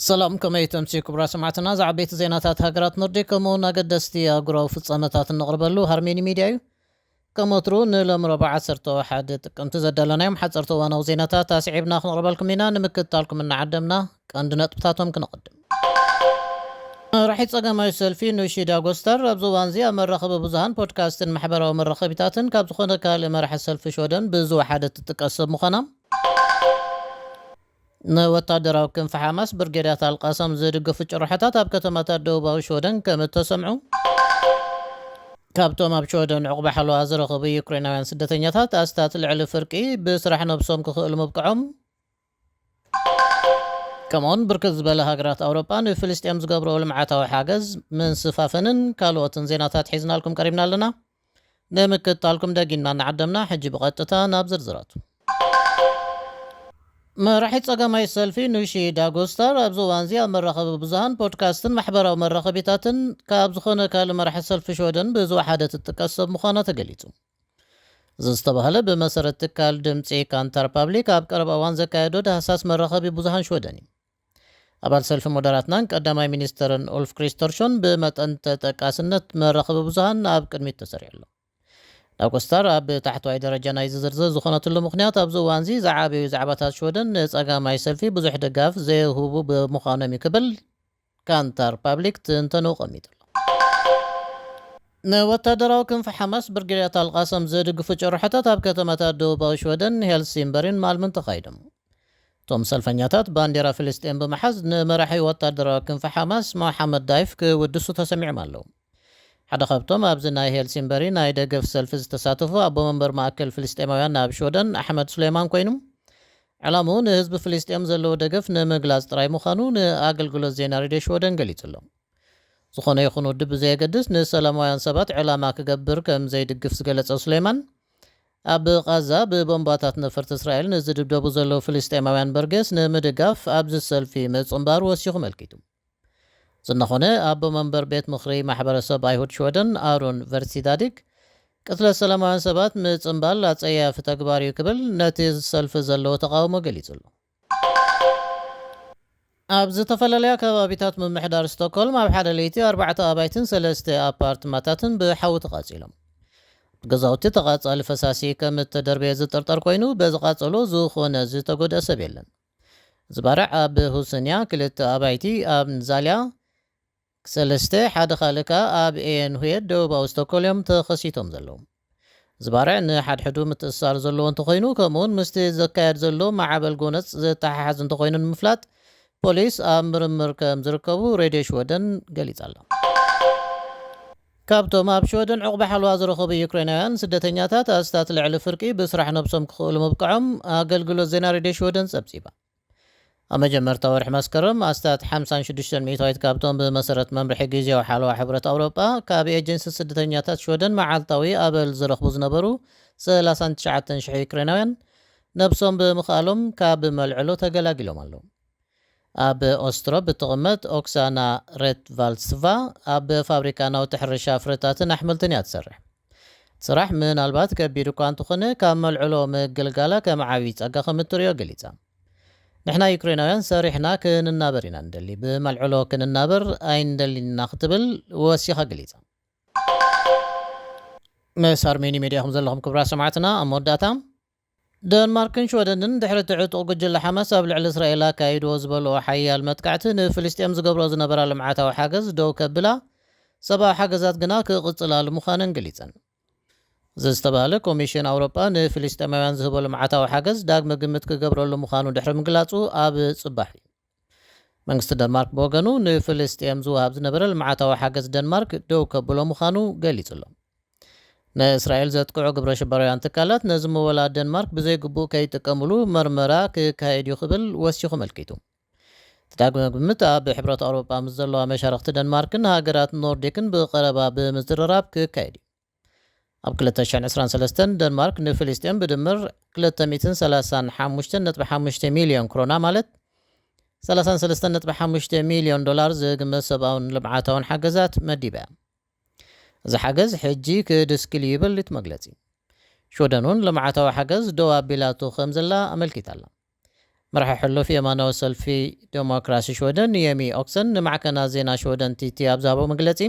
ሰላም፣ ከመይ ተምሲ ክቡራት ሰማዕትና? ዝዓበይቲ ዜናታት ሃገራት ኖርዲክ ከምኡውን ኣገደስቲ ኣህጉራዊ ፍጻመታት እነቕርበሉ ሃርሜኒ ሚድያ እዩ። ከም ወትሩ ንሎሚ ረቡዕ ዓሰርተ ሓደ ጥቅምቲ ዘዳለናዮም ሓጸርቲ እዋናዊ ዜናታት ኣስዒብና ክንቕርበልኩም ኢና። ንምክትታልኩም እናዓደምና ቀንዲ ነጥብታቶም ክነቐድም። መራሒ ጸጋማይ ሰልፊ ኑሺዳ ጎስታር ኣብዚ እዋንዚ ኣብ መራኸቢ ብዙሃን፣ ፖድካስትን ማሕበራዊ መራኸቢታትን ካብ ዝኾነ ካልእ መራሒ ሰልፊ ሽወደን ብዝወሓደ ትጥቀስ ሰብ ምዃና፣ ንወታደራዊ ክንፊ ሓማስ ብርጌዳት ኣልቃሳም ዝድግፉ ጭርሖታት ኣብ ከተማታት ደቡባዊ ሽወደን ከም እተሰምዑ፣ ካብቶም ኣብ ሽወደን ዕቑባ ሓለዋ ዝረኸቡ ዩክሬናውያን ስደተኛታት ኣስታት ልዕሊ ፍርቂ ብስራሕ ነብሶም ክኽእሉ ምብቅዖም፣ ከምኡውን ብርክት ዝበለ ሃገራት ኣውሮጳ ንፍልስጤም ዝገብርኦ ልምዓታዊ ሓገዝ ምንስፋፈንን ካልኦትን ዜናታት ሒዝናልኩም ቀሪብና ኣለና። ንምክትታልኩም ደጊምና እናዓደምና፣ ሕጂ ብቐጥታ ናብ ዝርዝራቱ። መራሒ ጸጋማይ ሰልፊ ኑሺዳ ጎስታር ኣብዚ እዋንዚ ኣብ መራኸቢ ብዙሃን፣ ፖድካስትን ማሕበራዊ መራኸቢታትን ካብ ዝኾነ ካልእ መራሒ ሰልፊ ሽወደን ብዝወሓደ ትጥቀስ ሰብ ምዃና ተገሊጹ። እዚ ዝተባህለ ብመሰረት ትካል ድምጺ ካንታር ፓብሊክ ኣብ ቀረባ እዋን ዘካየዶ ዳህሳስ መራኸቢ ብዙሃን ሽወደን እዩ። ኣባል ሰልፊ ሞደራትናን ቀዳማይ ሚኒስተርን ኡልፍ ክሪስተርሾን ብመጠን ተጠቃስነት መራኸቢ ብዙሃን ኣብ ቅድሚት ተሰሪዑ ኣሎ። ዳጎስታር ኣብ ታሕተዋይ ደረጃ ናይዚ ዝርዝር ዝኾነትሉ ምኽንያት ኣብዚ እዋንዚ ዝዓበዩ ዛዕባታት ሽወደን ንጸጋማይ ሰልፊ ብዙሕ ደጋፍ ዘይህቡ ብምዃኖም እዩ ክብል ካንታር ፓብሊክ ትንተንኡ ቀሚጡ ኣሎ። ንወታደራዊ ክንፊ ሓማስ ብርጌዳት ኣልቃሰም ዝድግፉ ጭርሖታት ኣብ ከተማታት ደቡባዊ ሽወደን ሄልሲንበሪን ማልምን ተኻይዶም። እቶም ሰልፈኛታት ባንዴራ ፍልስጤም ብምሓዝ ንመራሒ ወታደራዊ ክንፊ ሓማስ ሞሓመድ ዳይፍ ክውድሱ ተሰሚዖም ኣለዉ። ሓደ ካብቶም ኣብዚ ናይ ሄልሲንበሪ ናይ ደገፍ ሰልፊ ዝተሳተፉ ኣቦ መንበር ማእከል ፍልስጤማውያን ኣብ ሽወደን ኣሕመድ ሱሌማን ኮይኑ፣ ዕላምኡ ንህዝቢ ፍልስጤም ዘለዎ ደገፍ ንምግላጽ ጥራይ ምዃኑ ንኣገልግሎት ዜና ሬድዮ ሽወደን ገሊጹ ኣሎ። ዝኾነ ይኹን ውድብ ብዘየገድስ ንሰላማውያን ሰባት ዕላማ ክገብር ከም ዘይድግፍ ዝገለጸ ሱሌማን፣ ኣብ ቓዛ ብቦምባታት ነፈርቲ እስራኤል ንዝድብደቡ ዘለዉ ፍልስጤማውያን በርጌስ ንምድጋፍ ኣብዚ ሰልፊ ምጽንባሩ ወሲኹ መልኪቱ። ዝነኾነ ኣቦ መንበር ቤት ምኽሪ ማሕበረሰብ ኣይሁድ ሽወደን ኣሮን ቨርሲዳዲግ፣ ቅትለት ሰላማውያን ሰባት ምጽንባል ኣጸያፊ ተግባር እዩ ክብል ነቲ ሰልፊ ዘለዎ ተቓውሞ ገሊጹ ኣሎ። ኣብ ዝተፈላለያ ከባቢታት ምምሕዳር ስቶክሆልም ኣብ ሓደ ለይቲ ኣርባዕተ ኣባይትን ሰለስተ ኣፓርትማታትን ብሓዊ ተቓጺሎም። ገዛውቲ ተቓጻሊ ፈሳሲ ከም እተደርበየ ዝጥርጠር ኮይኑ፣ በዚ ቃጸሎ ዝኾነ ዝተጎድአ ሰብ የለን። እዚ ባርዕ ኣብ ሁስንያ ክልተ ኣባይቲ፣ ኣብ ዛልያ ሰለስተ፣ ሓደ ካልእ ከኣ ኣብ ኤን ሁየድ ደቡባዊ ስቶክሆልም ተኸሲቶም ዘለዉ። እዚ ባርዕ ንሓድሕዱ ምትእስሳር ዘለዎ እንተኾይኑ፣ ከምኡውን ምስቲ ዘካየድ ዘሎ ማዕበል ጎነጽ ዝተሓሓዝ እንተኾይኑ ንምፍላጥ፣ ፖሊስ ኣብ ምርምር ከም ዝርከቡ ሬድዮ ሽወደን ገሊጻ ኣላ። ካብቶም ኣብ ሽወደን ዕቑባ ሓለዋ ዝረኸቡ ዩክሬናውያን ስደተኛታት ኣስታት ልዕሊ ፍርቂ ብስራሕ ነብሶም ክኽእሉ ምብቅዖም ኣገልግሎት ዜና ሬድዮ ሽወደን ጸብጺባ። ኣብ መጀመርታ ወርሒ መስከረም ኣስታት ሓምሳን ሽዱሽተን ሚእታዊት ካብቶም ብመሰረት መምርሒ ግዜያዊ ሓለዋ ሕብረት ኣውሮጳ ካብ ኤጀንሲ ስደተኛታት ሽወደን መዓልታዊ ኣበል ዝረኽቡ ዝነበሩ ሰላሳን ትሽዓተን ሽሕ ዩክሬናውያን ነብሶም ብምኽኣሎም ካብ መልዕሎ ተገላጊሎም ኣለዉ። ኣብ ኦስትሮፕ እትቕመጥ ኦክሳና ሬትቫልስቫ ኣብ ፋብሪካ ናውቲ ሕርሻ ፍረታትን ኣሕምልትን እያ ትሰርሕ። እቲ ስራሕ ምናልባት ከቢድ እኳ እንተኾነ፣ ካብ መልዕሎ ምግልጋላ ከም ዓብዪ ጸጋ ከም እትርእዮ ገሊጻ። "ንሕና ዩክሬናውያን ሰሪሕና ክንናበር ኢና ንደሊ፣ ብመልዕሎ ክንናበር ኣይንደሊን ኢና" ክትብል ወሲኻ ገሊጻ። ምስ ኣርሜኒ ሜድያ ኢኹም ዘለኹም ክቡራት ሰማዕትና። ኣብ መወዳእታ፣ ደንማርክን ሽወደንን ድሕሪ እቲ ዕጡቕ ጉጅለ ሓማስ ኣብ ልዕሊ እስራኤል ኣካይድዎ ዝበልኦ ሓያል መጥቃዕቲ ንፍልስጤም ዝገብሮ ዝነበራ ልምዓታዊ ሓገዝ ደው ከብላ፣ ሰብኣዊ ሓገዛት ግና ክቕጽላሉ ምዃነን ገሊጸን። እዚ ዝተባህለ፣ ኮሚሽን ኣውሮጳ ንፍልስጤማውያን ዝህቦ ልምዓታዊ ሓገዝ ዳግመ ግምት ክገብረሉ ምዃኑ ድሕሪ ምግላጹ ኣብ ጽባሕ እዩ። መንግስቲ ደንማርክ ብወገኑ፣ ንፍልስጤም ዝወሃብ ዝነበረ ልምዓታዊ ሓገዝ ደንማርክ ደው ከብሎ ምዃኑ ገሊጹ ኣሎ። ንእስራኤል ዘጥቅዑ ግብረ ሽበራውያን ትካላት ነዚ ምወላ ደንማርክ ብዘይግቡእ ከይጥቀምሉ መርመራ ክካየድ እዩ ክብል ወሲኹ መልኪቱ። እቲ ዳግመ ግምት ኣብ ሕብረት ኣውሮጳ ምስ ዘለዋ መሻርኽቲ ደንማርክን ሃገራት ኖርዲክን ብቐረባ ብምዝርራብ ክካየድ እዩ። ኣብ ክልተ ሽሕን ዕስራን ሰለስተን ደንማርክ ንፍልስጤም ብድምር ክልተ ሚእትን ሰላሳን ሓሙሽተን ነጥቢ ሓሙሽተ ሚልዮን ክሮና፣ ማለት ሰላሳን ሰለስተን ነጥቢ ሓሙሽተ ሚልዮን ዶላር ዝግመት ሰብኣውን ልምዓታውን ሓገዛት መዲባ እያ። እዚ ሓገዝ ሕጂ ክድስክል እዩ ይብል እቲ መግለጺ። ሽወደን እውን ልምዓታዊ ሓገዝ ደው ኣቢላቶ ከም ዘላ ኣመልኪታ ኣላ። መራሒ ሕሉፍ የማናዊ ሰልፊ ዴሞክራሲ ሽወደን የሚ ኦክሰን ንማዕከናት ዜና ሽወደን ቲቲ ኣብ ዝሃቦ መግለጺ፣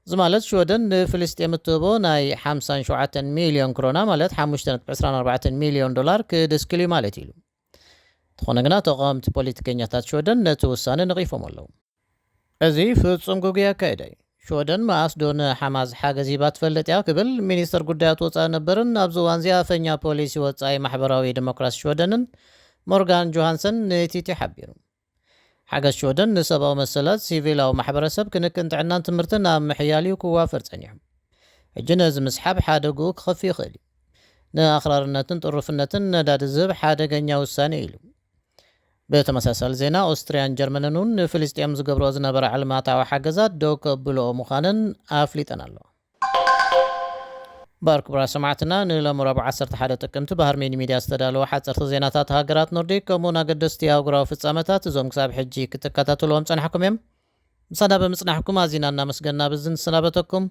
እዚ ማለት ሽወደን ንፍልስጤም እትህቦ ናይ ሓምሳን ሸውዓተን ሚልዮን ክሮና፣ ማለት ሓሙሽተ ነጥቢ ዕስራን ኣርባዕተን ሚልዮን ዶላር ክድስክል እዩ ማለት ኢሉ። እንተኾነ ግና ተቓወምቲ ፖለቲከኛታት ሽወደን ነቲ ውሳነ ነቒፎም ኣለዉ። እዚ ፍጹም ግጉይ ኣካይዳ እዩ። ሽወደን መኣስ ዶ ንሓማስ ሓገዝ ሂባ ትፈልጥ እያ ክብል ሚኒስተር ጉዳያት ወጻኢ ነበርን ኣብዚ እዋን እዚ ኣፈኛ ፖሊሲ ወጻኢ ማሕበራዊ ዲሞክራሲ ሽወደንን ሞርጋን ጆሃንሰን ንቲቲ ሓቢሩ። ሓገዝ ሽወደን ንሰብኣዊ መሰላት፣ ሲቪላዊ ማሕበረሰብ፣ ክንክን ጥዕናን ትምህርትን ኣብ ምሕያል እዩ ክዋፈር ጸኒሑ። ሕጂ ነዚ ምስሓብ ሓደግኡ ክኸፍእ ይኽእል እዩ። ንኣኽራርነትን ጥሩፍነትን ነዳዲ ዝህብ ሓደገኛ ውሳኔ ኢሉ። ብተመሳሳሊ ዜና፣ ኦስትርያን ጀርመንን እውን ንፍልስጤም ዝገብሮ ዝነበረ ዕልማታዊ ሓገዛት ደው ከብልኦ ምዃነን ኣፍሊጠን ኣለዋ። ባር ክቡራት ሰማዕትና፣ ንሎሚ ረቡዕ ዓሰርተ ሓደ ጥቅምቲ ብሃርሜኒ ሚድያ ዝተዳለወ ሓፀርቲ ዜናታት ሃገራት ኖርዲክ ከምኡውን ኣገደስቲ ኣህጉራዊ ፍጻመታት፣ እዞም ክሳብ ሕጂ ክትከታተልዎም ጸናሕኩም እዮም። ምሳና ብምጽናሕኩም ኣዚና እናመስገና ብዚ ንሰናበተኩም።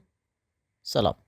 ሰላም።